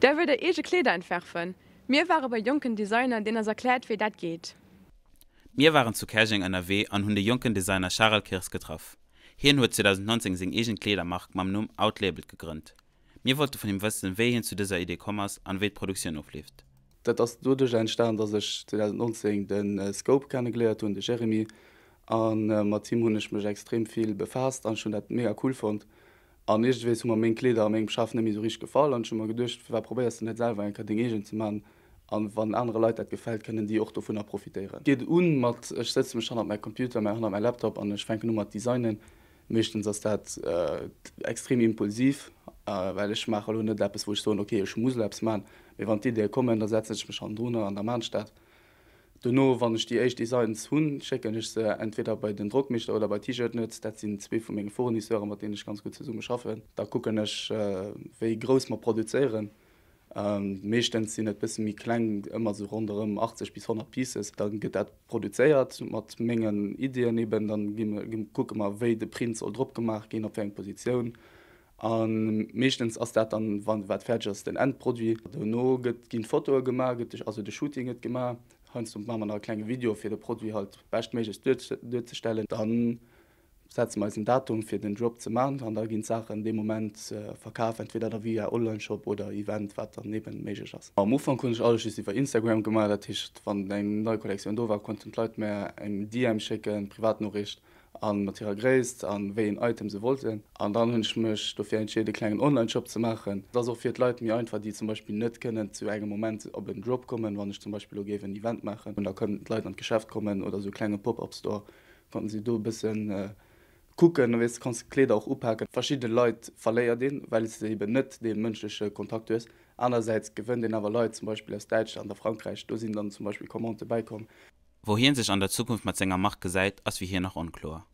Der wëllt är eege Kleeder entwerfen? Mir ware bei jonken Designer, deen eis erkläert wéi dat geet. Mir waren zu Käerjeng ënnerwee an hunn de jonken Designer Charel Kirps getraff. Hien huet 2019 seng eegen Kleedermark mam Numm Outlabeled gegrënnt. Mir wollte vun him wëssen, wéi hien zu dëser Idee komm ass an wéi d'Produktioun ofleeft. Dat ass doduerch entstan, dass ech 2019 de Scope kennegeléiert hunn, de Jeremy, a mat him hunn ech mech extrem vill befaasst an ech hunn dat mega cool fonnt. An iergendwéis hu mer meng Kleeder a mengem Chef net méi esou richteg gefall an ech hu mer geduecht, firwat probéiers de net selwer eng Kéier deng eegen ze man an wann anere Leit dat gefält, kënnen déi och dovunner profitéieren. Et geet un mat, ech sëtze mech hannert mäi Computer, mä hannert mäi Laptop an ech fänken u mat designen. Meeschtens ass dat extrem impulsiv, well ech maache elo net eppes wou ech soen, ok ech muss elo eppes man, mee wann d'Iddie kommen, da setzen ech mech hannendrunner an da man ech dat. Dono, wann ech déi éischt Designs hunn, schécken ech se entweder bei den Drockmeeschter oder bei T-Shirt Nerds. Dat sinn zwee vu menge Fournisseuren, mat deenen ech ganz gutt zesumme schaffen. Da kucken ech, wéi grouss mer produzéieren. Meeschtens sinn et bësse méi kleng, ëmmer sou ronderëm 80 bis 100 Pieces. Da gëtt dat produzéiert mat mengen Iddien eben. Dann kucke mer, wéi de Print soll drop gemaach ginn, op wéi eng Positioun. A meeschtens ass dat dann, wann wat fäerdeg ass, den Endproduit. Dono gëtt, ginn d'Fotoe gemaach, gëtt de, also de Shooting gëtt gemaach. Heiansdo maache mer nach e klenge Video, fir de Produit halt beschtméiglechst duerzestellen. Da setze mer eis en Datum, fir den Drop ze maachen an da ginn d'Saachen dee Moment verkaf, entweder da via Onlineshop oder Event, wat dann eben méiglech ass. Am Ufank hunn ech alles just iwwer Instagram gemaach, dat heescht, wann eng nei Kollektioun do war, konnten d'Leit mär eng DM schécken, Privatnoriicht, a mat hirer Gréisst a wéi een Item se wollten. An dann hunn ech mech dofir entscheet e klengen Online-Shop ze maachen. Et ass och fir d'Leit méi einfach, déi zum Beispill net kënnen zu engem Moment op en Drop kommen, wann ech zum Beispill elo géif en Event maachen, da kënnen d'Leit an d'Geschäft kommen oder esou e klenge Pop-up-Store, konnten si do e bëssen kucken, weess de, kanns d'Kleeder och upaken. Verschidde Leit verléiert een, well s de eben net dee mënschleche Kontakt hues. Anersäits gewënnt een awer Leit, zum Beispill aus Däitschland a Frankräich, do sinn dann zum Beispill Commandë bäikomm. Wou hien sech an der Zukunft mat senger Mark gesäit, ass fir hien nach onkloer.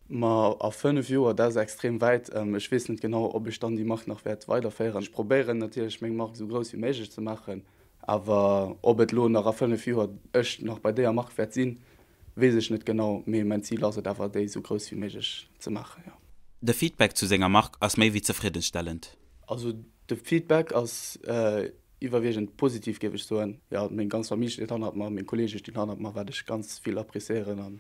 Ma a 5 Joer, dat ass extrem wäit. Ech weess net genau, ob ech dann déi Mark nach wäert weiderféieren. Ech probéieren natierlech meng Mark esou grouss wéi méiglech ze maachen, awer ob et elo nach a 5 Joer ech nach bei deeër Mark wäert sinn, weess ech net genau. Mee mäin Zil ass et awer, déi esou grouss wéi méiglech ze maachen, jo. De Feedback zu senger Mark ass méi wéi zefriddenstellend. Also de Feedback ass Iwwerwiegend positiv géif ech soen. Jo, meng ganz Famill steet hannert mer, meng Kollege stinn hannert mer, wat ech ganz vill appréciéieren.